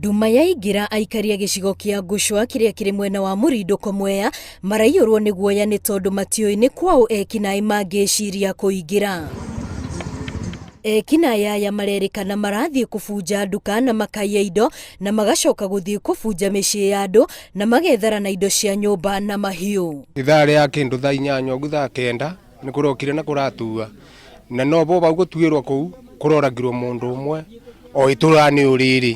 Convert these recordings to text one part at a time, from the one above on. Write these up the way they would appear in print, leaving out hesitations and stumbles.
Nduma yaingĩra aikari a gĩcigo kĩa Ngũcwa kĩrĩa kĩrĩ mwena wa Mũrindũko Mwea maraiyũrwo nĩ guoya nĩ tondũ matiũĩ nĩ kwaũ ekinaĩ mangĩciria kũingĩra. Ekinaĩ aya marerĩkana marathiĩ kũbunja nduka na makaiya indo na magacoka gũthiĩ kũbunja mĩciĩ ya andũ na magethara na indo cia nyũmba na mahiũ. Ithaa rĩa kĩndũ thaa inyanya ũguo thaa kenda nĩ kũrokire na kũratua na no bo bau gũtuĩrwo kũu kũroragirwo mũndũ ũmwe o itũra-inĩ o rĩrĩ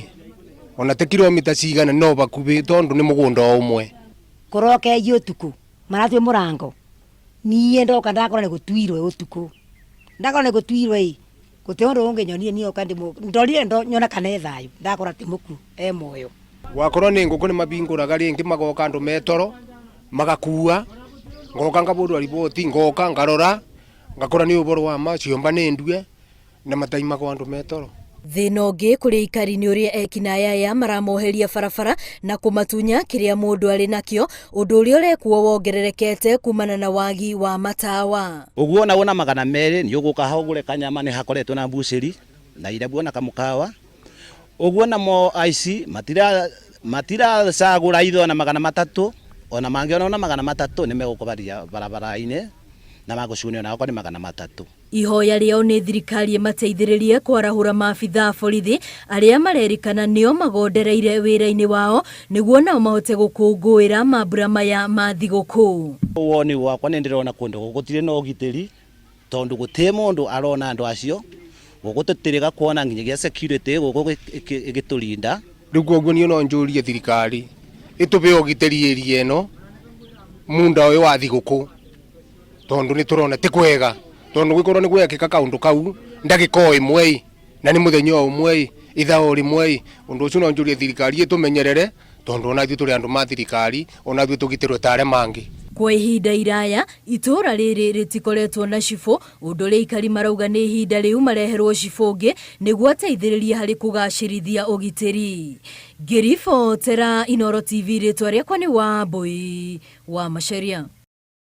ona ti kilomita cigana no bakubĩ tondũ nĩ mũgũnda o ũmwe. Kũrokeia ũtukũ maratue mũrango niĩ ndoka ndakora nĩ gũtuirwo ũtukũ ndakora nĩ gũtuirwo ĩ gũtirĩ ũndũ ũngĩnyonia niĩ oka ndorire nyona kana e thayũ ndakora ti mũkuũ e muoyo. Gwakorwo nĩ ngũkũ nĩ mabingũraga rĩngĩ magoka andũ me toro magakua ngoka ngabũrwa riboti ngoka ngarora ngakora nĩ ũboro wa ma ciomba nĩ ndue na mataimagwo andũ me toro. Thĩna ũngĩ kũrĩ aikari nĩ ũrĩa ekinaĩ aya maramoheria barabara na kũmatunya kĩrĩa mũndũ arĩ nakĩo, ũndũ ũrĩa ũrekwo wongererekete kumana na wagi wa matawa. Ũguo ona wona 200 nĩ ũgũka ha ũgũre kanyama nĩ hakoretwo na mbucĩri na irabu ona kamũkawa. Ũguo namo aici matiracagũra ithe ona 300 ona mangĩona ona 300 nĩ megũkũbaria barabara-inĩ na magũcune ona okorwo nĩ 300. Ihoya rĩao nĩ thirikari ĩmateithĩrĩrie kwarahũra maabithaa a borithi arĩa marerĩkana nĩo magondereire wĩra-inĩ wao nĩguo nao mahote gũkũngũĩra mambura maya ma thigũkũ. Woni wakwa nĩ ndĩrona kũndũ gũkũ gũtirĩ na ũgitĩri tondũ gũtirĩ mũndũ arona andũ acio, gũkũ tũtirĩga kuona nginyagia security gũkũ ĩgĩtũrinda. Rĩu koguo niĩ no njũrie thirikari ĩtũbe ũgitĩri area ĩno munda ũyũ wa thigũkũ. Tondũ nĩ tũrona ti kwega tondũ gwĩkorwo nĩ gwekĩka kaũndũ kau ndagĩka o ĩmwe ĩ na nĩ mũthenya o ũmwe ĩ ithaa o rĩmwe ĩ ũndũ ũcio no njũrie thirikari ĩtũmenyerere tondũ ona ithuĩ tũrĩ andũ ma thirikari ona ithuĩ tũgitĩrwo ta arĩa mangĩ. Kwa ihinda iraya, itũũra rĩrĩ rĩtikoretwo na cibũ, ũndũ ũrĩa aikari marauga nĩ ihinda rĩu mareherwo cibũ ũngĩ nĩguo ateithĩrĩrie harĩ kũgacĩrithia ũgitĩri. Ngĩribotera Inooro TV rĩtwa rĩakwa nĩ Wambũi wa Macharia.